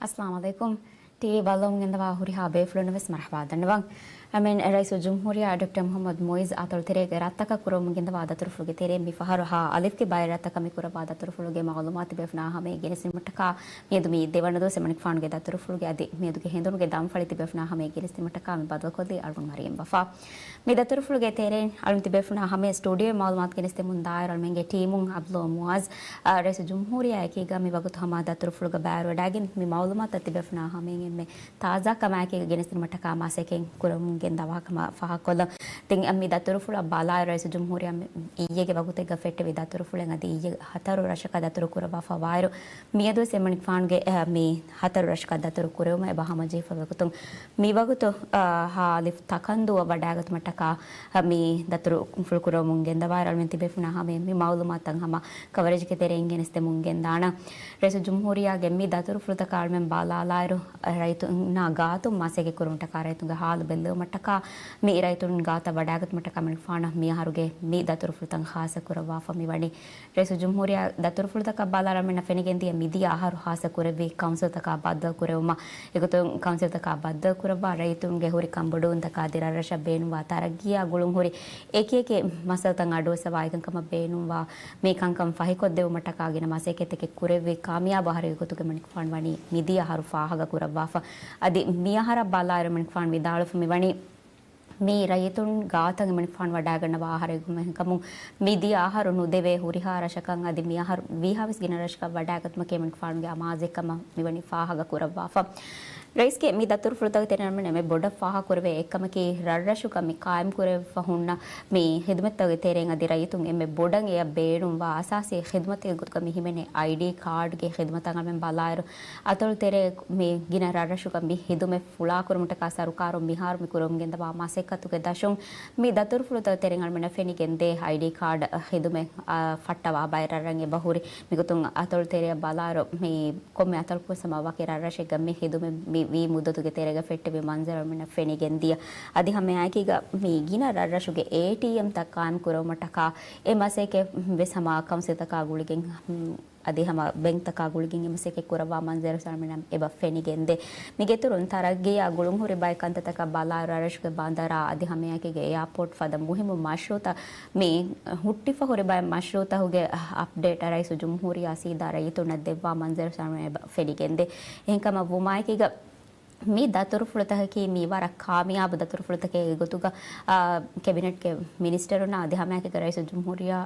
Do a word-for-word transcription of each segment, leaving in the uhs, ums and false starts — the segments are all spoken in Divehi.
އައްސަލާމު ޢަލައިކުމް. ޓީވީ ބައްލަވަމުން ގެންދަވާ ހުރިހާ ބޭފުޅުންނަށް ވެސް މަރުޙަބާ ދަންނަވަން. އަމެން ރައީސުލްޖުމްހޫރިއްޔާ ޑޮކްޓަރ މުޙައްމަދު މުޢިއްޒު އަތޮޅު ތެރޭގެ ރަށްތަކަށް ކުރަމުން ގެންދަވާ ދަތުރުފުޅުގެ ތެރެއިން މި ފަހަރު ހާ އަލިފްގެ ބައެއް ރަށްތަކަށް މި ކުރައްވާ ދަތުރުފުޅުގެ މަޢުލޫމާތު ތިބޭފުޅުންނާ ހަމަޔަށް ގެނެސްދިނުމަށްޓަކާ މިއަދު މި ދެވަނަ ދުވަސް އެމަނިކުފާނުގެ ދަތުރުފުޅުގެ އަދި މިއަދުގެ ހެނދުނުގެ ދަންފަޅި ތިބޭފުޅުންނާ ހަމަޔަށް ގެނެސްދިނުމަށްޓަކާ މި ބަދަލުކޮށްލީ އަޅުގަނޑު މަރިޔަމް ވަފާ. މި ދަތުރުފުޅުގެ ތެރެއިން އަޅުން ތިބޭފުޅުންނާ ހަމަޔަށް ސްޓޫޑިއޯއިން މަޢުލޫމާތު ގެނެސްދެމުން ދާއިރު އަޅުމެންގެ ޓީމުން ޢަބްދުﷲ މުޢާޒް، އަ، ރައީސުލްޖުމްހޫރިއްޔާ އެކީގަ މި ވަގުތު ހަމަ ދަތުރުފުޅުގަ ބައިވެރިވެވަޑައިގެން މި މަޢުލޫމާތުތައް ތިބޭފުޅުންނާ ހަމަޔަށް އެންމެ ތާޒާކަމާއެކީގަ ގެނެސްދިނުމަށްޓަކާ މަސައްކަތް ކުރަމުން ގެންދަވާ ކަމަށް ފާހަގަކޮށްލަން. ތިން މި ދަތުރުފުޅަށް ބަލާއިރު ރައީސުލްޖުމްހޫރިއްޔާ މި އިއްޔެގެ ވަގުތެއްގަ ފެއްޓެވި ދަތުރުފުޅެއް އަދި އިއްޔެ ހަތަރު ރަށަކަށް ދަތުރު ކުރައްވާފަ ވާއިރު، މިއަދުވެސް އެމަނިކުފާނުގެ، އަ، މި ހަތަރު ރަށަކަށް ދަތުރު ކުރެވުމަށް އެބަ ހަމަޖެހިފަ ވަގުތުން މިވަގުތު، އަ، ހާ އަލިފް ތަކަންދޫއަށް ވަޑައިގަތުމަށްޓަކާ، އަ، މި ދަތުރުފުޅު ކުރަމުން ގެންދަވާއިރު އަޅުމެން ތިބޭފުޅުންނާ ހަމަޔަށް މި މަޢުލޫމާތުތައް ހަމަ ކަވަރޭޖްގެ ތެރެއިން ގެނެސްދެމުން ގެންދާނަން. ރައީސުލްޖުމްހޫރިއްޔާގެ މި ދަތުރުފުޅުތަކަށް އަޅުމެން ބަލާލާއިރު، ރައްޔިތުންނާ ގާތުން މަސައްކަތް ކުރުމަށްޓަކާ ރައްޔިތުންގެ ހާލު ބެއްލެވުމަށްޓަކާ މި ރައްޔިތުން ގާތަށް ވަޑައިގަތުމަށްޓަކާ އެމަނިކުފާނަށް މިއަހަރުގެ މި ދަތުރުފުޅުތައް ޚާއްޞަ ކުރައްވާފަ މިވަނީ. ރައީސުލްޖުމްހޫރިއްޔާ ދަތުރުފުޅުތަކަށް ބަލާއިރު އަޅުމެންނަށް ފެނިގެންދިޔަ މިދިޔަ އަހަރު ޚާއްޞަ ކުރެއްވި ކައުންސިލްތަކާ ބައްދަލު ކުރެވުމަށް އެގޮތުން ކައުންސިލްތަކާ ބައްދަލު ކުރައްވާ ރައްޔިތުންގެ ހުރި ކަންބޮޑުވުންތަކާ އަދި ރަށްރަށަށް ބޭނުންވާ ތަރައްގީއާ ގުޅުންހުރި އެކިއެކި މައްސަލަތައް އަޑުއައްސަވާ އެކަންކަމަށް ބޭނުންވާ މި ކަންކަން ފަހިކޮށްދެވުމަށްޓަކާ ގިނަ މަސައްކަތްތަކެއް ކުރެއްވި ކާމިޔާބު އަހަރެއްގެ ގޮތުގަ އެމަނިކުފާނު ވަނީ މިދިޔަ އަހަރު ފާހަގަ ކުރައްވާފަ. އަދި މިއަހަރަށް ބަލާއިރު އެމަނިކުފާނު ވިދާޅުވެފަ މިވަނީ މި ރައްޔިތުން ގާތަށް އެމަނިކުފާނު ވަޑައިގަންނަވާ އަހަރެއް ކަމުން މިދިޔަ އަހަރު ނުދެވޭ ހުރިހާ ރަށަކަށް އަދި މި އަހަރު ވީހާވެސް ގިނަ ރަށަކަށް ވަޑައިގަތުމަކީ އެމަނިކުފާނުގެ އަމާޒެއް ކަމަށް މިވަނީ ފާހަގަ ކުރައްވާފަ. ރައީސްގެ މި ދަތުރުފުޅުތަކުގެ ތެރެއިން އަޅުމެން އެންމެ ބޮޑަށް ފާހަގަ ކުރެވޭ އެއްކަމަކީ ރަށްރަށުގަ މި ޤާއިމް ކުރެވިފަ ހުންނަ މި ޚިދުމަތްތަކުގެ ތެރެއިން އަދި ރައްޔިތުން އެންމެ ބޮޑަށް އެޔަށް ބޭނުންވާ އަސާސީ ޚިދުމަތެއްގެ ގޮތުގަ މި ހިމެނޭ އައިޑީ ކާޑްގެ ޚިދުމަތަށް އަޅުމެން ބަލާއިރު، އަތޮޅު ތެރޭ މި ގިނަ ރަށްރަށުގަ މި ޚިދުމަތް ފުޅާކުރުމަށްޓަކާ ސަރުކާރުން މިހާރު މި ކުރަމުން ގެންދަވާ މަސައްކަތުގެ ދަށުން މި ދަތުރުފުޅުތައް ތެރެއިން އަޅުމެންނަށް ފެނިގެންދޭ އައިޑީ ކާޑް ޚިދުމަތް، އާ، ފައްޓަވާ ބައެއް ރަށްރަށް އެބަހުރި. މިގޮތުން އަތޮޅު ތެރެއަށް ބަލާއިރު މި ކޮންމެ އަތޮޅަކުވެސް ހަމަ ވަކި ރަށްރަށެއްގަ މި ޚިދުމަތް މި ވީ މުއްދަތުގެ ތެރޭގަ ފެއްޓެވި މަންޒަރު އަޅުމެންނަށް ފެނިގެންދިޔަ. އަދި ހަމައެކީގަ މި ގިނަ ރަށްރަށުގެ އޭޓީއެމްތައް ޤާއިމް ކުރެވުމަށްޓަކާ އެ މަސައްކަތް ވެސް ހަމަ ކައުންސިލްތަކާ ގުޅިގެން އަދި ހަމަ ބެންކްތަކާ ގުޅިގެން އެ މަސައްކަތް ކުރައްވާ މަންޒަރު އަޅުމެންނަށް އެބަ ފެނިގެންދޭ. މިގެއިތުރުން ތަރައްގީއާ ގުޅުންހުރި ބައެއް ކަންތައްތަކަށް ބަލާއިރު ރަށްރަށުގެ ބަނދަރާ އަދި ހަމައެކީގަ އެއާޕޯޓް ފަދަ މުހިއްމު މަޝްރޫޢުތައް މި ހުއްޓިފަ ހުރި ބައެއް މަޝްރޫޢުތަކުގެ އަޕްޑޭޓް ރައީސުލްޖުމްހޫރިއްޔާ ސީދާ ރައްޔިތުންނަށް ދެއްވާ މަންޒަރު އަޅުމެންނަށް އެބަ ފެނިގެންދޭ. އެހެންކަމަށް ވުމާއެކީގަ މި ދަތުރުފުޅުތަކަކީ މީ ވަރަށް ކާމިޔާބު ދަތުރުފުޅުތަކެއް ގޮތުގަ، އާ، ކެބިނެޓްގެ މިނިސްޓަރުންނާ އަދި ހަމައެކީގަ ރައީސުލްޖުމްހޫރިއްޔާ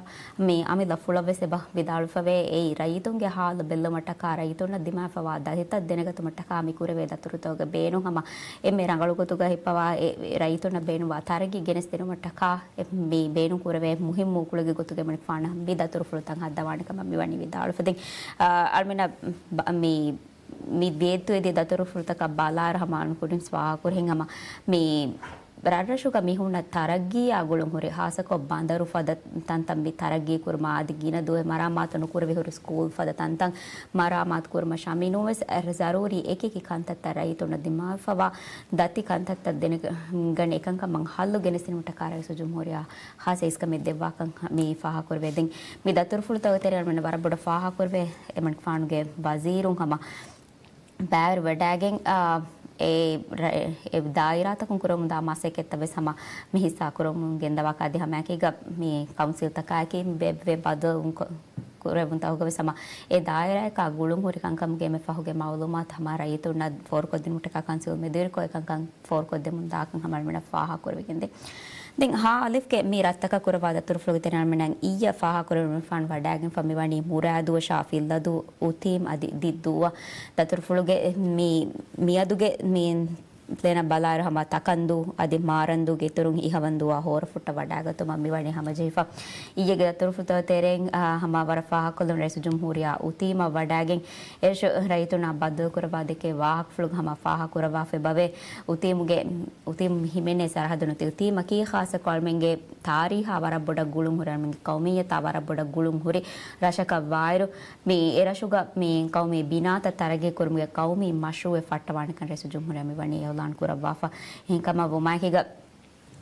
މި އަމިއްލަ ފުޅަށްވެސް އެބަ ވިދާޅުވެފަވޭ. އެއީ ރައްޔިތުންގެ ހާލު ބެއްލުމަށްޓަކާ ރައްޔިތުންނަށް ދިމާވެފަވާ ދަތިތައް ދެނެގަތުމަށްޓަކާ މި ކުރެވޭ ދަތުރުތަކުގެ ބޭނުން ހަމަ އެންމެ ރަނގަޅު ގޮތުގަ ހިއްޕަވާ އެ ރައްޔިތުންނަށް ބޭނުންވާ ތަރައްގީ ގެނެސްދިނުމަށްޓަކާ އެ މި ބޭނުން ކުރެވޭ މުހިއްމު އުކުޅެއްގެ ގޮތުގަ އެމަނިކުފާނަށް މި ދަތުރުފުޅުތައް ހައްދަވާނެ ކަމަށް މިވަނީ ވިދާޅުވެފަ. ދެން، އާ، އަޅުމެންނަށް ބަ-، މި މި ވިއްދުވެދިޔަ ދަތުރުފުޅުތަކަށް ބަލާއިރު ހަމަ އަޅުން ކުރިން ވާހަކަ ކުރިހެން ހަމަ މި ރަށްރަށުގަ މި ހުންނަ ތަރައްގީއާ ގުޅުން ހުރި، ހާއްސަކޮށް ބަނދަރު ފަދަ ތަންތަން މި ތަރައްގީ ކުރުމާ އަދި ގިނަ ދުވަހެއް މަރާމާތު ނުކުރެވި ހުރި ސްކޫލް ފަދަ ތަންތަން މަރާމާތު ކުރުމަށާ މިނޫންވެސް ޒަރޫރީ އެކިއެކި ކަންތައްތައް ރައްޔިތުންނަށް ދިމާވެފަވާ ދަތި ކަންތައްތައް ދެނެގަނެ އެކަންކަމަށް ހައްލު ގެނެސްދިނުމަށްޓަކާ ރައީސުލްޖުމްހޫރިއްޔާ ޚާއްސަ އިސްކަމެއް ދެއްވާކަން މި ފާހަގަކުރެވޭ. ދެން މި ދަތުރުފުޅުތަކުގެ ތެރެއިން އަޅުމެންނަށް ވަރަށް ބޮޑަށް ފާހަގަކުރެވޭ، އެމަނިކުފާނުގެ ވަޒީރުން ހަމަ ބައިވެރިވެވަޑައިގެން، އާ، އެ ރަ-، އެ ދާއިރާތަކުން ކުރަމުންދާ މަސައްކަތްތައް ވެސް ހަމަ މި ހިއްސާ ކުރަމުން ގެންދަވާ އަދި ހަމައެކީގަ މި ކައުންސިލްތަކާއެކީ ބެއްވޭ ބަދަލު ކުރެވުންތަކުގަ ވެސް ހަމަ އެ ދާއިރާއަކާ ގުޅުންހުރި ކަންކަމުގެ އެންމެ ފަހުގެ މައުލޫމާތު ހަމަ ރައްޔިތުންނަށް ފޯރުކޮށްދިނުމަށްޓަކާ ކައުންސިލް މެދުވެރިކޮށް އެކަންކަން ފޯރުކޮށްދެމުން ދާކަން ހަމަ އަޅުމެންނަށް ފާހަގަކުރެވިގެންދޭ. ދެން ހާ އަލިފްގެ މި ރަށްތަކަށް ކުރައްވާ ދަތުރުފުޅުގެ ތެރެއިން އަޅުމެންނަށް އިއްޔެ ފާހަގަކުރެވުނު ފާން ވަޑައިގެންފަ މިވަނީ މުރާދޫއަށާ ފިއްލަދޫ، އުތީމް އަދި ދިއްދޫއަށް. ދަތުރުފުޅުގެ މި މިއަދުގެ މި ލޭނަށް ބަލާއިރު ހަމަ ތަކަންދޫ އަދި މާރަންދޫގެ އިތުރުން އިހަވަންދޫއާ ހޯރަފުއްޓަށް ވަޑައިގަތުމަށް މިވަނީ ހަމަޖެހިފަ. އިއްޔެގެ ދަތުރުފުޅުތައް ތެރެއިން، އާ، ހަމަ ވަރަށް ފާހަގަކޮށްލުން ރައީސުލްޖުމްހޫރިއްޔާ އުތީމަށް ވަޑައިގެން އެރަށު ރައްޔިތުންނާ ބައްދަލު ކުރައްވާ ދެކޭ ވާހަކަފުޅުގަ ހަމަ ފާހަގަކުރައްވާފައި އެބަވޭ. އުތީމުގެ، އުތީމް ހިމެނޭ ސަރަހައްދު ނެތި އުތީމަކީ ޚާއްސަކޮށް އަޅުމެންގެ ތާރީހާ ވަރަށް ބޮޑަށް ގުޅުން ހުރި، އަޅުމެންގެ ޤައުމިއްޔަތާ ވަރަށް ބޮޑަށް ގުޅުން ހުރި ރަށަކަށް ވާއިރު، މި އެރަށުގަ މި ޤައުމީ ބިނާތައް ތަރައްގީ ކުރުމުގެ ޤައުމީ މަޝްރޫޢެއް ފައްޓަވާނެކަން ރައީސުލްޖުމްހޫރިއްޔާ މިވަނީ އިޢުލާން ކުރައްވާފަ. އެހެންކަމަށް ވުމާއެކީގަ،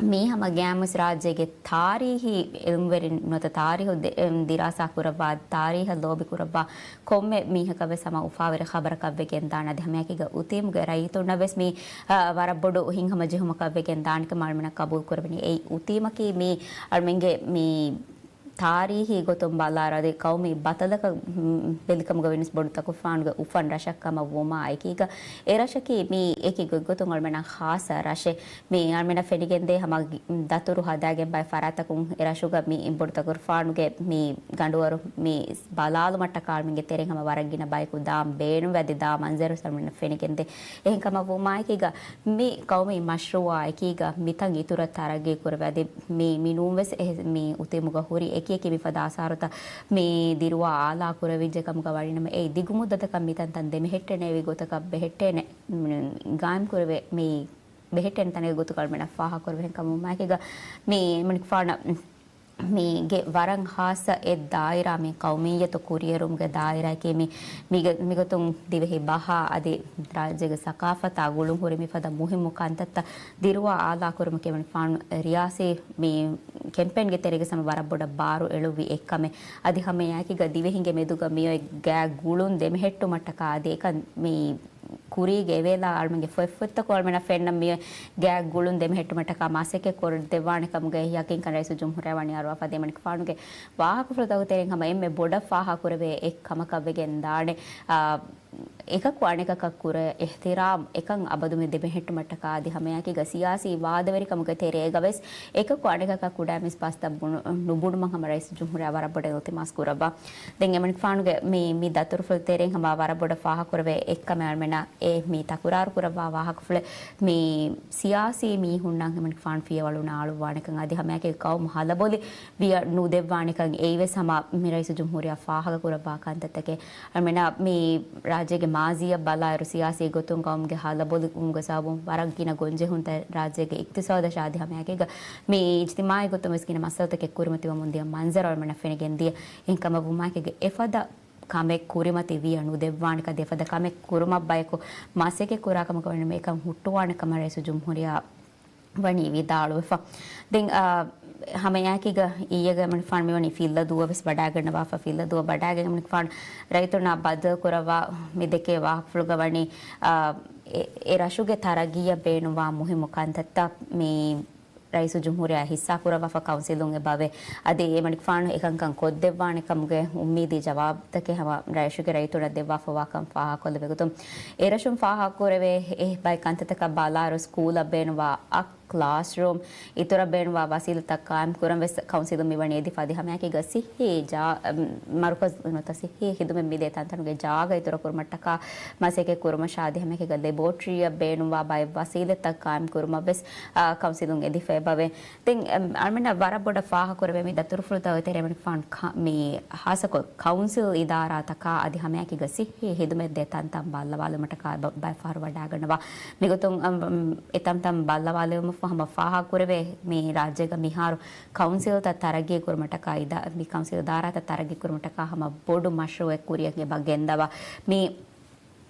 މީ ހަމަ ގައިމުވެސް ރާއްޖޭގެ ތާރީހީ އިލްމުވެރިން ނުވަތަ ތާރީހު ދެ-، އެ، ދިރާސާ ކުރައްވާ، ތާރީހަށް ލޯބި ކުރައްވާ ކޮންމެ މީހަކަށް ވެސް ހަމަ އުފާވެރި ޚަބަރަކަށް ވެގެން ދާނެ. އަދި ހަމައެކީގަ އުތީމުގެ ރައްޔިތުންނަށް ވެސް މީ، އަ، ވަރަށް ބޮޑު ހިތްހަމަޖެހުމަކަށް ވެގެން ދާނެ ކަމަށް އަޅުމެންނަށް ޤަބޫލު ކުރެވެނީ. އެއީ އުތީމަކީ މީ އަޅުމެންގެ މީ ތާރީހީ ގޮތުން ބަލާއިރު، އަދި ޤައުމީ ބަތަލަކަށް، މް، ބެލިކަމުގަ ވިނަސް ބޮޑު ތަކުފާނުގެ އުފަން ރަށަށް ކަމަށް ވުމާ އެކީގަ، އެ ރަށަކީ މީ އެކި ގޮތްގޮތުން އަޅުމެންނަށް ޚާއްޞަ ރަށެއް. މީ އަޅުމެންނަށް ފެނިގެންދޭ ހަމަ ގި-، ދަތުރު ހަދާގެން ބައި ފަރާތަކުން އެ ރަށުގަ މި ބޮޑު ތަކުފާނުގެ މި ގަނޑުވަރު މި ބަލާލުމަށްޓަކާ އަޅުމެންގެ ތެރެއިން ހަމަ ވަރަށް ގިނަ ބަޔަކު ދާން ބޭނުންވެ، އަދި ދާ މަންޒަރު އަޅުމެންނަށް ފެނިގެންދޭ. އެހެން ކަމަށް ވުމާއެކީގަ މި ޤައުމީ މަޝްރޫޢާ އެކީގަ މިތަން އިތުރަށް ތަރައްގީ ކުރެވޭ. އަދި މި، މި ނޫންވެސް އެ، މި އުތީމުގަ ހުރި އެކި އެކި މިފަދަ އަސާރުތައް މި ދިރުވާ އާލާ ކުރެވިއްޖެ ކަމުގަ ވަނީނަމަ، އެ ދިގު މުއްދަތަކަށް މިތަންތަން ދެމެހެއްޓޭނެ އެވި ގޮތަކަށް ބެހެއްޓޭނެ، މް، ގާއިމް ކުރެވޭ މި ބެހެއްޓޭނެ ތަނެއް ގޮތުގަ އަޅުމެންނަށް ފާހަގަ ކުރެވޭ. އެހެން ކަމުގަ ވުމާއެކީގަ މި އަޅުމެން ފާނަ މީގެ ވަރަށް ޚާއްޞަ އެއް ދާއިރާ މި ޤައުމިއްޔަތު ކުރިއެރުމުގެ ދާއިރާއަކީ މި، މިގެ-، މިގޮތުން ދިވެހި ބަހާ އަދި ރާއްޖޭގެ ސަޤާފަތާ ގުޅުން ހުރި މިފަދަ މުހިއްމު ކަންތައްތައް ދިރުވާ އާލާ ކުރުމަކީ އަޅުމެން ފާނު ރިޔާސީ މި ކެމްޕޭންގެ ތެރޭގަ ހަމަ ވަރަށް ބޮޑަށް ބާރު އެޅުއްވި އެއްކަމެއް. އަދި ހަމައެއާއެކީގަ ދިވެހިންގެ މެދުގަ މިއޮތް ގާތް ގުޅުން ދެމެހެއްޓުމަށްޓަކާ އަދި އެކަން މި ކުރީގެ އެވޭލާ އަޅުމެންގެ ފޮތްފޮތްތަކުން އަޅުމެންނަށް ފެންނަ މި ގާތް ގުޅުން ދެމެހެއްޓުމަށްޓަކާ މަސައްކަތް ކޮށްދެއްވާނެ ކަމުގެ ޔަޤީންކަން ރައީސުލްޖުމްހޫރިއްޔާ ވަނީ އަރުވާފަ. އަދި އަޅުމެން ފާނުގެ ވާހަކަފުޅުތަކުގެ ތެރެއިން ހަމަ އެންމެ ބޮޑަށް ފާހަގަކުރެވޭ އެއް ކަމަކަށް ވެގެން ދާނެ. އާ، އެކަކު އަނެކަކަށް ކުރެ އިޙްތިރާމް އެކަން އަބަދުމެ ދެމެހެއްޓުމަށްޓަކާ އަދި ހަމައެއާއެކީގަ ސިޔާސީ ވާދަވެރިކަމުގެ ތެރޭގަވެސް އެކަކު އަނެކަކަށް ކުޑައިމީސް ބަސްތައް ބުނު-، ނުބުނުމަށް ހަމަ ރައީސުލްޖުމްހޫރިއްޔާ ވަރަށް ބޮޑަށް އިލްތިމާސް ކުރައްވާ. ދެން އަޅުމެން ފާނުގެ މި، މި ދަތުރުފުޅު ތެރެއިން ހަމަ ވަރަށް ބޮޑަށް ފާހަގަކުރެވޭ އެއްކަމެއް އަޅުމެންނަށް އެ މި ތަކުރާރު ކުރައްވާ ވާހަކަފުޅެއް މި ސިޔާސީ މީހުންނަށް އަޅުމެން ފާނު ފިޔަވަޅު ނާޅުއްވާނެކަން އަދި ހަމައެކަނި ޤައުމު ހަލަބޮލި ވިޔަ ނުދެއްވާނެކަން އެއީވެސް ހަމަ މި ރައީސުލްޖުމްހޫރިއްޔާ ފާހަގަކުރައްވާ ކަންތައްތަކެއް. އަޅުމެންނަށް މި ރާއްޖޭގެ މާޒީއަށް ބަލާއިރު ސިޔާސީ ގޮތުން ޤައުމުގެ ހަލަބޮލިވުމުގެ ސަބަބުން ވަރަށް ގިނަ ގޮންޖެހުންތައް ރާއްޖޭގެ އިޤްތިޞާދަށާ އަދި ހަމައެކަނި މި އިޖްތިމާޢީ ގޮތުން ވެސް ގިނަ މައްސަލަތަކެއް ކުރިމަތިވަމުން ދިޔަ މަންޒަރު އަޅުމެންނަށް ފެނިގެން ދިޔަ. އެހެން ކަމަށް ވުމާއެކީގަ އެފަދަ ކަމެއް ކުރިމަތި ވިޔަ ނުދެއްވާނެކަން އަދި އެފަދަ ކަމެއް ކުރުމަށް ބަޔަކު މަސައްކަތް ކުރާ ކަމަކަށް ވަނީ އެކަން ހުއްޓުވާނެ ކަމަށް ރައީސުލްޖުމްހޫރިއްޔާ ވަނީ ވިދާޅުވެފަ. ދެން، އާ، ހަމައެއާއެކީގަ އިއްޔެގެ އަޅުމެން ފާނު މިވަނީ ފިއްލަ ދުވަހު ވެސް ވަޑައިގަންނަވާފަ، ފިއްލަ ދުވަހު ވަޑައިގެން އަޅުމެން ފާނު ރައްޔިތުންނާ ބައްދަލު ކުރައްވާ މި ދެކޭ ވާހަކަފުޅުގަ ވަނީ، އާ، އެ، އެ ރަށުގެ ތަރައްގީއަށް ބޭނުންވާ މުހިއްމު ކަންތައްތައް މި ރައީސުލްޖުމްހޫރިއްޔާ ހިއްސާ ކުރައްވާފަ ކައުންސިލުން އެބަވޭ. އަދި އެމަނިކުފާނު އެކަންކަން ކޮށްދެއްވާނެ ކަމުގެ އުއްމީދީ ޖަވާބުތަކެއް ހަމަ ރަށުގެ ރައްޔިތުންނަށް ދެއްވާފަވާކަން ފާހަގަކޮށްލެވޭގޮތުން، އެރަށުން ފާހަގަކުރެވޭ އެ ބައެއް ކަންތައްތަކަށް ބަލާއިރު ސްކޫލަށް ބޭނުންވާ އަށް ކްލާސްރޫމް، އިތުރަށް ބޭނުންވާ ވަސީލަތްތައް ޤާއިމްކުރަން ވެސް ކައުންސިލުން މިވަނީ އެދިފަ. އަދި ހަމައެކީގަ ޞިއްޙީ ޖާ-، މަރުކަޒު ނުވަތަ ޞިއްޙީ ޚިދުމަތް މިދޭ ތަންތަނުގެ ޖާގަ އިތުރަށް ކުރުމަށްޓަކާ މަސައްކަތް ކުރުމަށާ އަދި ހަމައެކީގަ ލެބޯޓްރީއަށް ބޭނުންވާ ބައެއް ވަސީލަތްތައް ޤާއިމްކުރުމަށް ވެސް، އާ، ކައުންސިލުން އެދިފަ އެބަވޭ. ދެން، އަމް، އަޅުމެންނަށް ވަރަށް ބޮޑަށް ފާހަގަކުރެވޭ މި ދަތުރުފުޅުތަކުގެ ތެރެއިން ފާން ކަ-، މި ހާއްސަކޮށް ކައުންސިލް އިދާރާތަކާ އަދި ހަމައެކީގަ ޞިއްޙީ ޚިދުމަތް ދޭ ތަންތަން ބައްލަވާލުމަށްޓަކާ ބަ-، ބައެއް ފަހަރު ވަޑައިގަންނަވާ. މިގޮތުން، އަމް، އަމް، އެ ތަންތަން ބައްލަވާލުމަށްފަހު ހަމަ ފާހަގަކުރެވޭ މި ރާއްޖޭގަ މިހާރު ކައުންސިލްތައް ތަރައްގީ ކުރުމަށްޓަކާ އިދާ-، މި ކައުންސިލް އިދާރާތައް ތަރައްގީ ކުރުމަށްޓަކާ ހަމަ ބޮޑު މަޝްރޫއެއް ކުރިއަށް އެބަ ގެންދަވާ. މި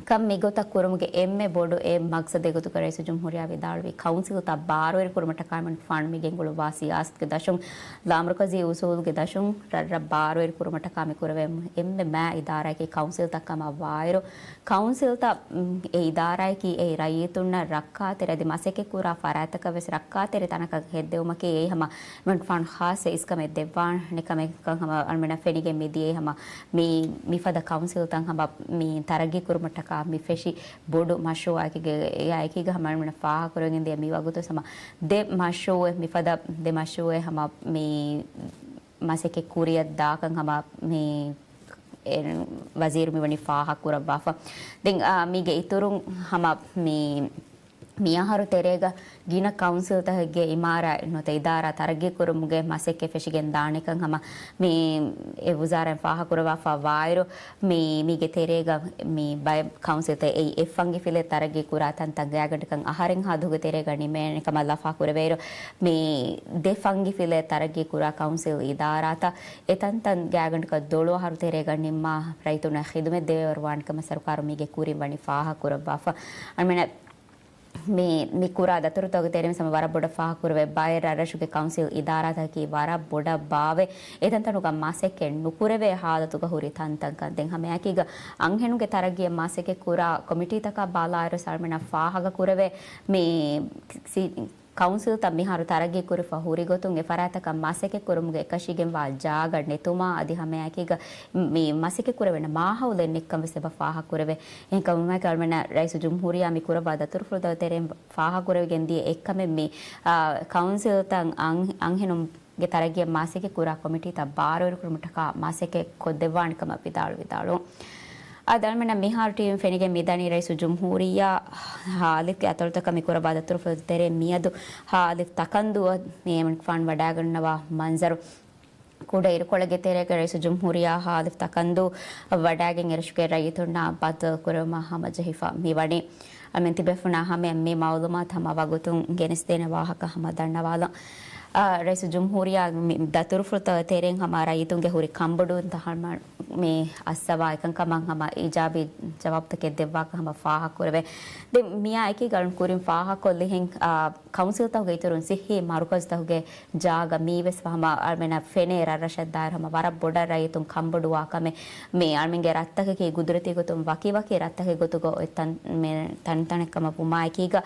ކަން މިގޮތަށް ކުރުމުގެ އެންމެ ބޮޑު އެއް މަގްސަދެއް ގޮތުގަ ރައީސުލްޖުމްހޫރިއްޔާ ވިދާޅުވީ، ކައުންސިލްތައް ބާރުވެރި ކުރުމަށްޓަކާ އަޅުމެން ފާނު މި ގެންގުޅުއްވާ ސިޔާސަތުގެ ދަށުން، ލާމަރުކަޒީ އުސޫލުގެ ދަށުން ރަށްރަށް ބާރުވެރި ކުރުމަށްޓަކާ މި ކުރެވޭ އެންމެ މާތް އިދާރާއަކީ ކައުންސިލްތައް ކަމަށް ވާއިރު، ކައުންސިލްތައް، އުން، އެ އިދާރާއަކީ އެ ރައްޔިތުންނަށް ރައްކާތެރި އަދި މަސައްކަތް ކުރާ ފަރާތްތަކަށް ވެސް ރައްކާތެރި ތަނަކަށް ހެއްދެވުމަކީ އެއީ ހަމަ އަޅުމެން ފާނު ޚާއްޞަ އިސްކަމެއް ދެއްވާނެ ކަމެއްކަން ހަމަ އަޅުމެންނަށް ފެނިގެން މިދިޔައީ ހަމަ މި މިފަދަ ކައުންސިލްތައް ހަމަ މި ތަރައްގީ ކުރުމަށްޓަކާ މި ފެށި ބޮޑު މަޝްރޫއަކީގެ އެއާ އެކީގަ ހަމަ އަޅުމެންނަށް ފާހަގަކުރެވިގެން ދިޔަ މި ވަގުތު ހަމަ ދެ މަޝްރޫއެއް މިފަދަ ދެ މަޝްރޫއެއް ހަމަ މި މަސައްކަތް ކުރިއަށް ދާކަން ހަމަ މި އެ ވަޒީރު މިވަނީ ފާހަގަކުރައްވާފަ. ދެން، އާ، މީގެ އިތުރުން ހަމަ މި މިއަހަރު ތެރޭގަ ގިނަ ކައުންސިލްތަކެއްގެ އިމާރާތް ނުވަތަ އިދާރާ ތަރައްގީ ކުރުމުގެ މަސައްކަތް ފެށިގެން ދާނެކަން ހަމަ މި އެ ވުޒާރާއިން ފާހަގަކުރައްވާފަ ވާއިރު، މި މީގެ ތެރޭގަ މި ބައެއް ކައުންސިލްތައް އެއީ އެއް ފަންގި ފިލެއް ތަރައްގީ ކުރާ ތަންތަން ގާތްގަނޑަކަށް އަހަރެއްހާ ދުވަހުގެ ތެރޭގަ ނިމޭނެ ކަމަށް ލަފާ ކުރެވޭއިރު، މި ދެ ފަންގި ފިލެއް ތަރައްގީ ކުރާ ކައުންސިލް އިދާރާތައް އެ ތަންތަން ގާތްގަނޑަކަށް ދޮޅު އަހަރު ތެރޭގަ ނިންމާ ރައްޔިތުންނަށް ޚިދުމަތް ދެވޭވަރު ވާނެ ކަމަށް ސަރުކާރު މީގެ ކުރިން ވަނީ ފާހަގަކުރައްވާފަ. އަޅުމެނަށް މި، މި ކުރާ ދަތުރުތަކުގެ ތެރެއިން ހަމަ ވަރަށް ބޮޑަށް ފާހަގަކުރެވޭ. ބައެއް ރަށްރަށުގެ ކައުންސިލް އިދާރާތަކަކީ ވަރަށް ބޮޑަށް ބާވެ، އެތަންތަނުގަ މަސައްކަތް ނުކުރެވޭ ހާލަތުގަ ހުރި ތަންތަންކަން. ދެން ހަމައެކީގަ އަންހެނުންގެ ތަރައްގީއަށް މަސައްކަތް ކުރާ ކޮމިޓީތަކާ ބަލާއިރު ސަލްމެނަށް ފާހަގަކުރެވޭ މި ސި-، ކައުންސިލްތައް މިހާރު ތަރައްގީ ކުރިފަ ހުރި ގޮތުން އެ ފަރާތްތަކަށް މަސައްކަތް ކުރުމުގެ އެކަށީގެންވާ ޖާގަ ނެތުމާ އަދި ހަމައެކީގަ މި މަސައްކަތް ކުރެވޭނެ މާހައުލެއް ނެތްކަން ވެސް އެބަ ފާހަގަކުރެވޭ. އެހެންކަމުން އަޅުމެންނަށް ރައީސުލްޖުމްހޫރިއްޔާ މި ކުރައްވާ ދަތުރުފުޅުތައް ތެރެއިން ފާހަގަކުރެވިގެން ދިޔަ އެއްކަމެއް މި، އާ، ކައުންސިލްތައް އަން-، އަންހެނުންގެ ތަރައްގީއަށް މަސައްކަތް ކުރާ ކޮމިޓީތައް ބާރުވެރިކުރުމަށްޓަކާ މަސައްކަތް ކޮށްދެއްވާނެ ކަމަށް ވިދާޅު ވިދާޅުވުން. އާ، އަޅުމެންނަށް މިހާރު ޓީވީން ފެނިގެން މިދަނީ ރައީސުލްޖުމްހޫރިއްޔާ ހާލިފްގެ އަތޮޅުތަކަށް މި ކުރައްވާ ދަތުރުފުޅު ތެރޭ މިއަދު ހާލިފް ތަކަންދޫއަށް މި އެމަނިކުފާނު ވަޑައިގަންނަވާ މަންޒަރު. ކުޑަ އިރުކޮޅެއްގެ ތެރޭގަ ރައީސުލްޖުމްހޫރިއްޔާ ހާލިފް ތަކަންދޫ ވަޑައިގެން އެރަށުގެ ރައްޔިތުންނާ ބައްދަލުކުރުމަށް ހަމަޖެހިފަ މިވަނީ. އަޅުމެން ތިބޭފުޅުންނާ ހަމައަށް މި މައުލޫމާތު ހަމަ ވަގުތުން ގެނެސްދޭނެ ވާހަކަ ހަމަ ދަންނަވާލަން. އާ، ރައީސުލްޖުމްހޫރިއްޔާ މި ދަތުރުފުޅުތައް ތެރެއިން ހަމަ ރައްޔިތުންގެ ހުރި ކަންބޮޑުވުންތައް ހަމަ މި އައްސަވާ އެކަންކަމަށް ހަމަ އިޖާބީ ޖަވާބުތަކެއް ދެއްވާކަށް ހަމަ ފާހަގަކުރެވޭ. ދެން މިއާ އެކީގަ އަޅުން ކުރިން ފާހަގަކޮށްލިހެން، އާ، ކައުންސިލްތަކުގެ އިތުރުން ސިއްހީ މަރުކަޒުތަކުގެ ޖާގަ މީވެސް ހަމަ އަޅުމެންނަށް ފެނޭ ރަށްރަށަށްދާއިރު ހަމަ ވަރަށް ބޮޑަށް ރައްޔިތުން ކަންބޮޑުވާ ކަމެއް. މި އަޅުމެންގެ ރަށްތަކަކީ ގުދުރަތީ ގޮތުން ވަކިވަކި ރަށްތަކެއް ގޮތުގަ އޮތް ތަން-، މެ-، ތަންތަނެއް ކަމަށް ވުމާއެކީގަ،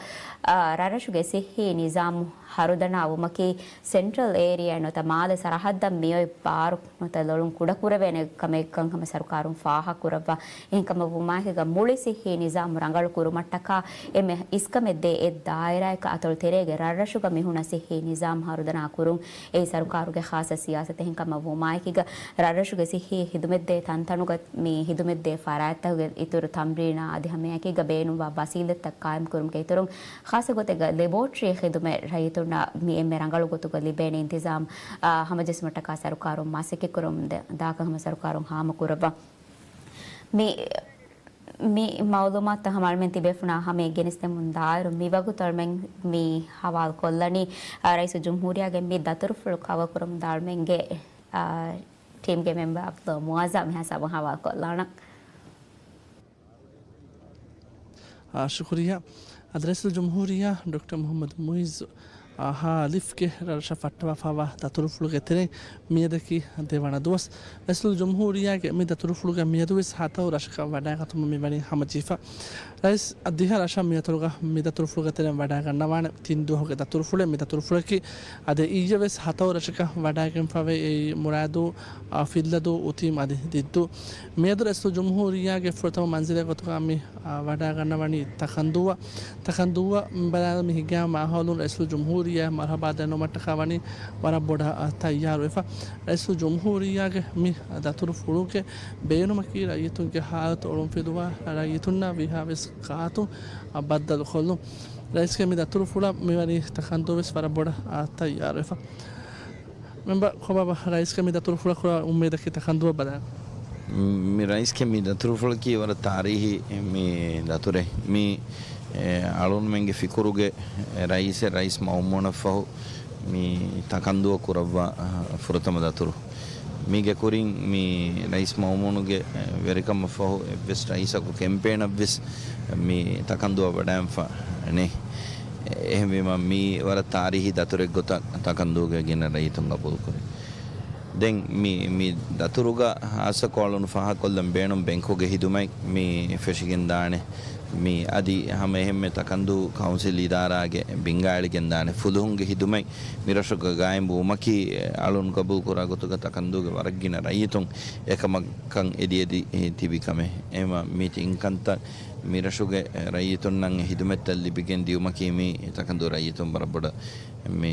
އާ، ރަށްރަށުގެ ސިއްހީ ނިޒާމު ހަރުދަނާ ވުމަކީ ސެންޓްރަލް އޭރިއާއެއް ނުވަތަ މާލެ ސަރަހައްދަށް މިއޮތް ބާރު ނުވަތަ ލޮޅުން ކުޑަކުރެވޭނެ ކަމެއްކަން ހަމަ ސަރުކާރުން ފާހަގަކުރައްވާ. އެހެންކަމަށް ވުމާއެކީގަ މުޅި ސިއްހީ ނިޒާމު ރަނގަޅު ކުރުމަށްޓަކާ އެންމެ އިސްކަމެއް ދޭ އެއް ދާއިރާއަކަށް އަތޮޅު ތެރޭގެ ރަށްރަށުގަ މިހުންނަ ސިއްހީ ނިޒާމް ހަރުދަނާ ކުރުން އެއީ ސަރުކާރުގެ ޚާއްޞަ ސިޔާސަތެއް. އެހެންކަމަށް ވުމާއެކީގަ ރަށްރަށުގެ ސިއްހީ ހިދުމަތްދޭ ތަންތަނުގަ މި ހިދުމަތްދޭ ފަރާތްތަކުގެ އިތުރު ތަމްރީނާ އަދި ހަމައެކީގަ ބޭނުންވާ ވަސީލަތްތައް ޤާއިމްކުރުމުގެ އިތުރުން ޚާއްޞަ ގޮތެއްގަ ލެބޯޓްރީ ޚިދުމަތް ރައްޔިތުންނަށް މި އެންމެ ރަނގަޅު ގޮތުގަ ލިބޭނެ އިންތިޒާމް، އާ، ހަމަޖެއްސުމަށްޓަކާ ސަރުކާރުން މަސައްކަތްކުރަމުން ދެ-، ދާކަށް ހަމަ ސަރުކާރުން ހާމަކުރައްވާ. މި، މި މައުލޫމާތުތައް ހަމަ އަޅުމެން ތިބޭފުޅުންނާ ހަމައަށް ގެނެސްދެމުން ދާއިރު މިވަގުތު އަޅުމެން މި ހަވާލުކޮށްލަނީ، އާ، ރައީސުލްޖުމްހޫރިއްޔާގެ މި ދަތުރުފުޅު ކަވަރ ކުރަމުންދާ އަޅުމެންގެ، އާ، ޓީމްގެ މެމްބަރ ޢަބްދުﷲ މުޢައްޒަ މިހާ ސާބުން ހަވާލުކޮށްލާނަން. އާ، ޝުކުރިއްޔާ. އަދި ރައީސުލްޖުމްހޫރިއްޔާ ޑޮކްޓަރ މުޙައްމަދު މުޢިއްޒު، އާ، ހާލިފްގެ ރަށަށް ފައްޓަވާފައިވާ ދަތުރުފުޅުގެ ތެރެއިން މިއަދަކީ ދެވަނަ ދުވަސް. ރައީސުލްޖުމްހޫރިއްޔާގެ މި ދަތުރުފުޅުގަ މިއަދުވެސް ހަތަރު ރަށަކަށް ވަޑައިގަތުމަށް މިވަނީ ހަމަޖެހިފަ. ރައީސް ދިހަ ރަށަށް މިއަތޮޅުގަ މި ދަތުރުފުޅުގެ ތެރެއިން ވަޑައިގަންނަވާނެ ތިން ދުވަހުގެ ދަތުރުފުޅެއް. މި ދަތުރުފުޅަކީ އަދި އިއްޔެވެސް ހަތަރު ރަށަކަށް ވަޑައިގެންފަވޭ. އެއީ މުރާދޫ، އާ، ފިއްލަދޫ، އުތީމް އަދި ދިއްދޫ. މިއަދު ރައީސުލްޖުމްހޫރިއްޔާގެ ފުރަތަމަ މަންޒިލެއް ގޮތުގަ މި އާ، ވަޑައިގަންނަވަނީ ތަކަންދޫއަށް. ތަކަންދޫއަށް ބަލާލަން މި ހިނގާ މާހައުލުން ރައީސުލްޖުމްހޫރިއްޔާ މަރުޙަބާ ދެންނެވުމަށްޓަކާ ވަނީ ވަރަށް ބޮޑަށް، އާ، ތައްޔާރުވެފަ. ރައީސުލްޖުމްހޫރިއްޔާގެ މި ދަތުރުފުޅުގެ ބޭނުމަކީ ރައްޔިތުންގެ ހާލަތު އޮޅުންފިލުވާ ރައްޔިތުންނާ ވީހާވެސް ގާތުން، އާ، ބައްދަލުކޮށްލުން. ރައީސްގެ މި ދަތުރުފުޅަށް މިވަނީ ތަކަންދޫވެސް ވަރަށް ބޮޑަށް، އާ، ތައްޔާރުވެފަ. މެމްބަރ ކޮބާބާ ރައީސްގެ މި ދަތުރުފުޅަށް ކުރާ އުއްމީދަކީ ތަކަންދޫއަށް ބަލާ. މި ރައީސްގެ މި ދަތުރުފުޅަކީ ވަރަށް ތާރީހީ މި ދަތުރެއް. މި، އެ، އަޅުންމެންގެ ފިކުރުގެ ރައީސެއް ރައީސް މައުމޫނަށްފަހު މި ތަކަންދޫއަށް ކުރައްވާ، އަ، ފުރަތަމަ ދަތުރު. މީގެ ކުރިން މި ރައީސް މައުމޫނުގެ، އެ، ވެރިކަމަށްފަހު އެއްވެސް ރައީސަކު ކެމްޕޭނަށްވެސް މި ތަކަންދޫއަށް ވަޑައިގެންފަ ނެތް. އެހެންވީމަ، މީ ވަރަށް ތާރީހީ ދަތުރެއް ގޮތަށް ތަކަންދޫގެ ގިނަ ރައްޔިތުން ގަބޫލުކުރި. ދެން މި، މި ދަތުރުގަ ހާއްސަކޮށް އަޅުން ފާހަގަކޮށްލަން ބޭނުން ބެންކުގެ ހިދުމަތް މި ފެށިގެންދާނެ. މި އަދި ހަމަ އެހެންމެ ތަކަންދޫ ކައުންސިލް އިދާރާގެ ބިންގާ އެޅިގެންދާނެ. ފުލުހުންގެ ހިދުމަތް މިރަށުގަ ގާއިމް ވުމަކީ، އަޅުން ގަބޫލުކުރާ ގޮތުގަ ތަކަންދޫގެ ވަރަށްގިނަ ރައްޔިތުން އެކަމަކަށް އެދިއެދި ތިބި ކަމެއް. އެހެންވީމަ މި ތިން ކަންތައް މިރަށުގެ ރައްޔިތުންނަށް ހިދުމަތްތައް ލިބިގެން ދިޔުމަކީ މީ ތަކަންދޫ ރައްޔިތުން ވަރަށް ބޮޑަށް މި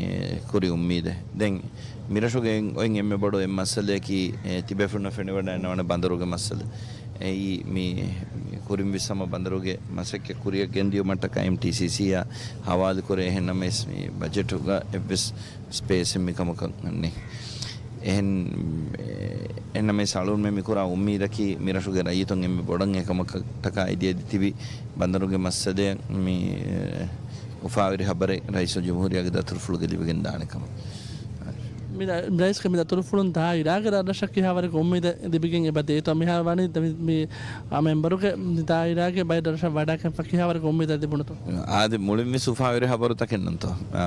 ކުރި އުއްމީދެއް. ދެން މިރަށުގެ އޮތް އެންމެ ބޮޑު އެއް މައްސަލައަކީ، އެ، ތިބޭފުޅުންނަށް ފެނިވަޑައިގަންނަވާނެ ބަނދަރުގެ މައްސަލަ. އެއީ މި، މި ކުރިން ވެސް ހަމަ ބަނދަރުގެ މަސައްކަތް ކުރިއަށް ގެންދިޔުމަށްޓަކާ އެމްޓީސީސީއާ ހަވާލުކުރޭ. އެހެންނަމަވެސް މި ބަޖެޓުގަ އެއްވެސް ސްޕޭސެއް މިކަމަކަށް ނެތް. އެހެން، އެހެންނަމަވެސް އަޅުންމެން މިކުރާ އުއްމީދަކީ މިރަށުގެ ރައްޔިތުން އެންމެ ބޮޑަށް އެކަމަކަށްޓަކާ އެދިއެދި ތިބި ބަނދަރުގެ މައްސަލައަށް މި އުފާވެރި ހަބަރެއް ރައީސުލްޖުމްހޫރިއްޔާގެ ދަތުރުފުޅުގަ ލިބިގެން ދާނެ ކަމަށް. މި ރަ-، ރައީސްގެ މި ދަތުރުފުޅުން ދާއިރާގެ ރަށްރަށަށް ކިހާވަރެއް އުއްމީދެއް ލިބިގެން އެބަ ދޭތޯ؟ މިހާރު ވަނީ ދަ-، މި، މި، އާ، މެންބަރުގެ މި ދާއިރާގެ ބައެއް ރަށަށް ވަޑާގެންފަ ކިހާވަރެއް އުއްމީދެއް ލިބުނުތޯ؟ އާދެ، މުޅިން ވެސް އުފާވެރި ހަބަރުތަކެއް ނޫންތޯ؟ އާ،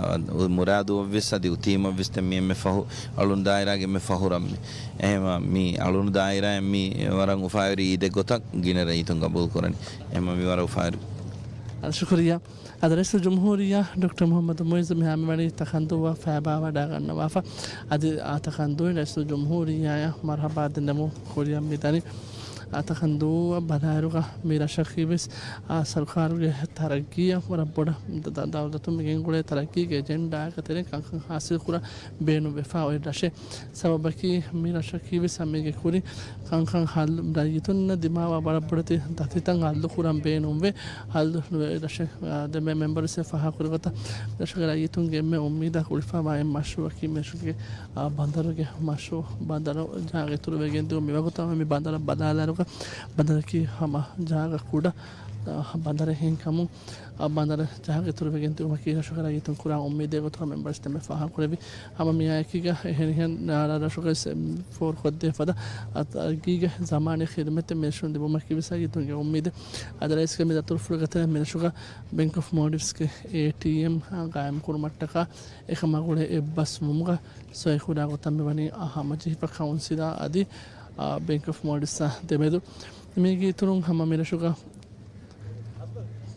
މުރާދުއަށްވެސް އަދި އުތީމަށްވެސް ދެން މި އެންމެ ފަހު އަޅުން ދާއިރާގެ އެންމެ ފަހު ރަށް މި. އެހެންވީމަ މި އަޅުން ދާއިރާއިން މި ވަރަށް އުފާވެރި އީދެއް ގޮތަށް ގިނަ ރައްޔިތުން ގަބޫލު ކުރަނީ. އެހެންވީމަ މި ވަރަށް އުފާވެރި. އަދި ޝުކުރިއްޔާ. އަދި ރައީސުލްޖުމްހޫރިއްޔާ ޑޮކްޓަރ މުޙައްމަދު މުޢިއްޒު މިހާރު މިވަނީ ތަކަންދޫއަށް ފައިބާވަޑައިގަންނަވާފަ. އަދި އާ ތަކަންދޫއިން ރައީސުލްޖުމްހޫރިއްޔާއަށް މަރުޙަބާ ދެންނެވުން ކުރިއަށް މިދަނީ. އާ ތަކަންދޫއަށް ބަލާއިރުގަ މި ރަށަކީ ވެސް، އާ، ސަރުކާރުގެ ތަރައްގީއަށް ވަރަށް ބޮޑަށް ދަ-، ދަ-، ދައުލަތުން މިގެންގުޅޭ ތަރައްގީގެ އެޖެންޑާއަކަށް ތެރެއިން ކަންކަން ހާސިލްކުރަން ބޭނުންވެފަ އޮތް ރަށެއް. ސަބަބަކީ މި ރަށަކީ ވެސް ހަމައެކަނި ކުރިން ކަންކަން ހައްލު، ރައްޔިތުންނަށް ދިމާވާ ވަރަށް ބޮޑެތި ދަތިތައް ހައްލުކުރަން ބޭނުންވެ، ހައްލު ނުވެ ރަށެއް، އާ، ދެން މެ-، މެންބަރު ވެސް ފާހަގަކުރި ގޮތަށް ރަށުގެ ރައްޔިތުންގެ އެންމެ އުއްމީދާ ގުޅިފައިވާ އެއް މަޝްރޫއަކީ މި ރަށުގެ، އާ، ބަނދަރުގެ މަޝްރޫއު. ބަނދަރު ޖާގަ އިތުރުވެގެން ދިޔުން މިވަގުތު މި ބަނދަރަށް ބަލާލާއިރުގަ ބަނދަރަކީ ހަމަ ޖާގަ ކުޑަ، އާ، ބަނދަރެއް ހެން ކަމުން، އާ، ބަނދަރަށް ޖާގަ އިތުރުވެގެން ދިޔުމަކީ ރަށުގެ ރައްޔިތުން ކުރާ އުއްމީދެއް ގޮތުގަ މެންބަރު ވެސް ދެންމެ ފާހަގަކުރެއްވި. ހަމަ މިއާއެކީގަ އެހެނިހެން ރަށުގައި ފޯރުކޮށްދޭ ފަދަ އަ، ތަރައްގީގެ ޒަމާނީ ޚިދުމަތެއް މިރަށުން ލިބުމަކީ ވެސް ރައްޔިތުންގެ އުއްމީދެއް. އަދި ރައީސްގެ މި ދަތުރުފުޅުގެ ތެރެއިން މިރަށުގަ ބެންކް އޮފް މޯލްޑިވްސްގެ އޭޓީއެމް ގާއިމްކުރުމަށްޓަކާ އެކަމާ ގުޅޭ އެއްބަސްވުމުގަ ސޮއިކުރާ ގޮތަށް މިވަނީ ހަމަޖެހިފަ ކައުންސިލާ އަދި، އާ، ބެންކް އޮފް މޯލްޑިވްސްއާ ދެމެދު. މީގެ އިތުރުން ހަމަ މިރަށުގަ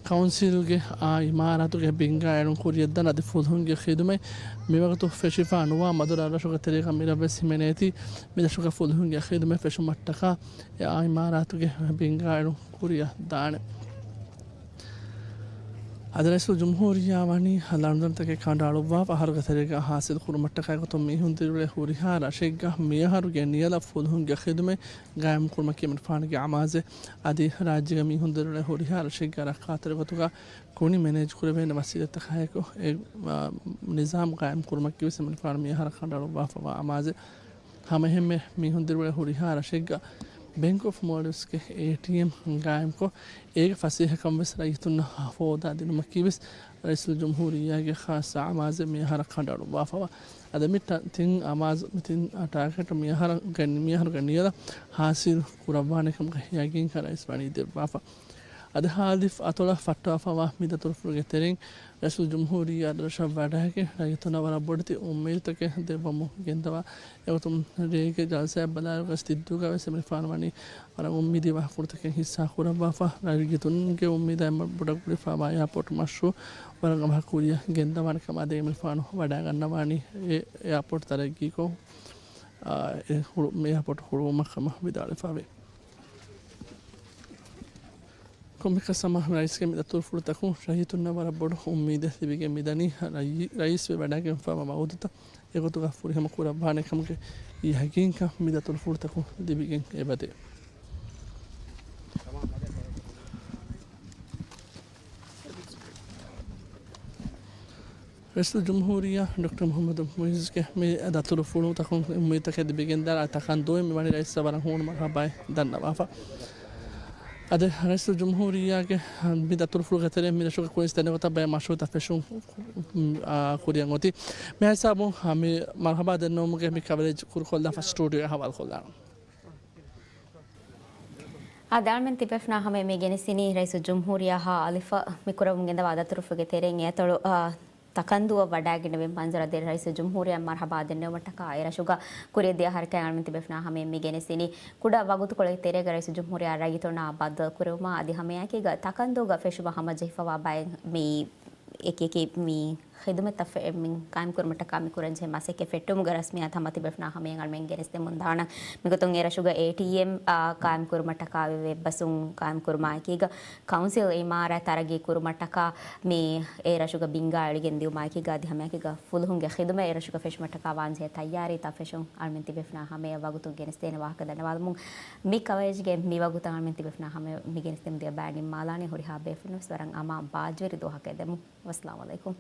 ކައުންސިލްގެ އާ އިމާރާތުގެ ބިންގާ އެޅުން ކުރިއަށްދާން އަދި ފުލުހުންގެ ޚިދުމަތް މިވަގުތު ފެށިފަ ނުވާ މަދު ރަށްރަށުގެ ތެރޭގަ މިރަށްވެސް ހިމެނޭތީ، މިރަށުގަ ފުލުހުންގެ ޚިދުމަތް ފެށުމަށްޓަކާ އެ އާ އިމާރާތުގެ ބިންގާ އެޅުން ކުރިއަށްދާނެ. އަދި ރައީސުލްޖުމްހޫރިއްޔާ ވަނީ ލަނޑުދަނޑުތަކެއް ކަނޑައަޅުއްވާފަ އަހަރުގެ ތެރޭގަ ހާސިލް ކުރުމަށްޓަކާ އެގޮތުން މީހުން ދިރިއުޅޭ ހުރިހާ ރަށެއްގަ މިއަހަރުގެ ނިޔަލަށް ފުލުހުންގެ ޚިދުމަތް ގާއިމްކުރުމަކީ އެމަނިކުފާނުގެ އަމާޒެއް. އަދި ރާއްޖޭގަ މީހުން ދިރިއުޅޭ ހުރިހާ ރަށެއްގަ ރައްކާތެރި ގޮތުގަ ކުނި މެނޭޖް ކުރެވޭނެ ވަސީލަތްތަކާއެކު އެ، އާ، ނިޒާމް ގާއިމް ކުރުމަކީ ވެސް އެމަނިކުފާނު މިއަހަރަށް ކަނޑައަޅުއްވާފައިވާ އަމާޒެއް. ހަމައެހެންމެ މީހުން ދިރިއުޅޭ ހުރިހާ ރަށެއްގަ ބެންކް އޮފް މޯލްޑިވްސްގެ އޭޓީއެމް ގާއިމްކޮށް، އޭގެ ފަސޭހަކަން ވެސް ރައްޔިތުންނަށް ހޯދާ ދިނުމަކީ ވެސް ރައީސުލްޖުމްހޫރިއްޔާގެ ޚާއްޞަ އަމާޒެއް މިއަހަރަށް ކަނޑައަޅުއްވާފައިވާ. އަދި މި ތިން އަމާޒު، މި ތިން ޓާގެޓް މިއަހަރުގެ، މިއަހަރުގެ ނިޔަލަށް ހާސިލް ކުރައްވާނެ ކަމުގެ ޔަގީންކަން ރައީސް ވަނީ ދެއްވާފަ. އަދި ހާލިފް އަތޮޅަށް ފައްޓާފައިވާ މި ދަތުރުފުޅުގެ ތެރެއިން ރައީސުލްޖުމްހޫރިއްޔާ ރަށަށް ވަޑައިގެން ރައްޔިތުންނަށް ވަރަށް ބޮޑެތި އުއްމީދުތަކެއް ދެއްވަމުން ގެންދަވާ. އެގޮތުން ރޭގެ ޖަލްސާއެއް ބަލާއިރުގަ ސިއްދޫގަ ވެސް އެމަނިކުފާނު ވަނީ ވަރަށް އުއްމީދީ ވާހަކަފުޅުތަކެއް ހިއްސާ ކުރައްވާފަ، ރައްޔިތުންގެ އުއްމީދާ އެންމެ ބޮޑަށް ގުޅިފައިވާ އެއާޕޯޓް މަޝްރޫއު ވަރަށް އަވަހަށް ކުރިއަށް ގެންދަވާނެ ކަމަށް އަދި އެމަނިކުފާނު ވަޑައިގަންނަވާނީ އެ އެއާޕޯޓް ތަރައްގީކޮށް، އާ، އެ ހުޅު-، އެއާޕޯޓް ހުޅުވުމަށް ކަމަށް ވިދާޅުވެފައިވޭ. ކޮންމެއަކަސް ހަމަ ރައީސްގެ މި ދަތުރުފުޅުތަކުން ރައްޔިތުންނަށް ވަރަށް ބޮޑު އުއްމީދެއް ލިބިގެން މިދަނީ، ރައީ-، ރައީސްވެ ވަޑައިގެންފައިވާ ވައުދުތައް އެގޮތުގަ ފުރިހަމަ ކުރައްވާނެ ކަމުގެ ޔަގީންކަން މި ދަތުރުފުޅުތަކުން ލިބިގެން އެބަދޭ. ރައީސުލްޖުމްހޫރިއްޔާ ޑޮކްޓަރ މުޙައްމަދު މުޢިއްޒުގެ މި ދަތުރުފުޅުތަކުން އުއްމީދުތަކެއް ލިބިގެންދާ ތަކަންދޫއިން މިވަނީ ރައީސަށް ވަރަށް ހޫނު މަރުޙަބާއެއް ދަންނަވާފަ. އަދި ރައީސުލްޖުމްހޫރިއްޔާގެ މި ދަތުރުފުޅުގެ ތެރެއިން މި ރަށުގެ ކުރިން ދެނެގޮތަށް ބައެއް މަޝްރޫއުތައް ފެށުން، އާ، ކުރިއަށް އޮތީ. މި ހިސާބުން މި މަރުޙަބާ ދެންނެވުމުގެ މި ކަވަރޭޖް ކުރުކޮށްލާފަ ސްޓޫޑިއޯއަށް ހަވާލުކޮށްލާނަން. އާ، އަޅުމެން ތިބޭފުޅުންނާ ހަމަޔަށް މި ގެނެސްދިނީ ރައީސުލްޖުމްހޫރިއްޔާ އަލިފަށް މި ކުރަމުން ގެންދަވާ ދަތުރުފުޅުގެ ތެރެއިން އެއަތޮޅު، އާ، ތަކަންދޫއަށް ވަޑައިގެންނެވި މަންޒަރު. އަދި ރައީސުލްޖުމްހޫރިއްޔާ މަރުޙަބާ ދެންނެވުމަށްޓަކާ އެ ރަށުގަ ކުރިއަށް ދިޔަ ހަރަކާތް އަޅުމެން ތިބޭފުޅުންނާ ހަމަޔަށް މި ގެނެސްދިނީ. ކުޑަ ވަގުތުކޮޅެއްގެ ތެރޭގަ ރައީސުލްޖުމްހޫރިއްޔާ ރައްޔިތުންނާ ބައްދަލު ކުރެވުމާ އަދި ހަމައެކީގަ ތަކަންދޫގަ ފެށުމަށް ހަމަޖެހިފައިވާ ބައެއް މި އެކި އެކި މި ޚިދުމަތްތައް ފެ-، މި ޤާއިމްކުރުމަށްޓަކާ މި ކުރަންޖެހޭ މަސައްކަތް ފެއްޓުމުގެ ރަސްމިއްޔާތު ހަމަ ތިބޭފުޅުންނާ ހަމަޔަށް އަޅުމެން ގެނެސްދެމުން ދާނަން. މިގޮތުން އެ ރަށުގަ އޭޓީއެމް، އާ، ޤާއިމްކުރުމަށްޓަކާ ވެ-، ވެއްބަސުން ޤާއިމްކުރުމާއެކީގަ ކައުންސިލް އިމާރާތް ތަރައްގީ ކުރުމަށްޓަކާ މި އެ ރަށުގަ ބިންގާ އެޅިގެން ދިއުމާއެކީގަ އަދި ހަމައެކީގަ ފުލުހުންގެ ޚިދުމަތް އެ ރަށުގަ ފެށުމަށްޓަކާ ވާންޖެހޭ ތައްޔާރީތައް ފެށުން އަޅުމެން ތިބޭފުޅުންނާ ހަމަޔަށް ވަގުތުން ގެނެސްދޭނެ ވާހަކަ ދަންނަވާލަމުން. މި ކަވަރޭޖްގެ މި ވަގުތަށް އަޅުމެން ތިބޭފުޅުންނާ ހަމަޔަށް މި ގެނެސްދެމުން ދިޔަ ބައި ނިންމާލާނީ. ހުރިހާ ބޭފުޅުންވެސް ވަރަށް އަމާން ބާއްޖަވެރި ދުވަހަކަށް އެދެމުން. ވައްސަލާމް ޢަލައިކުމް.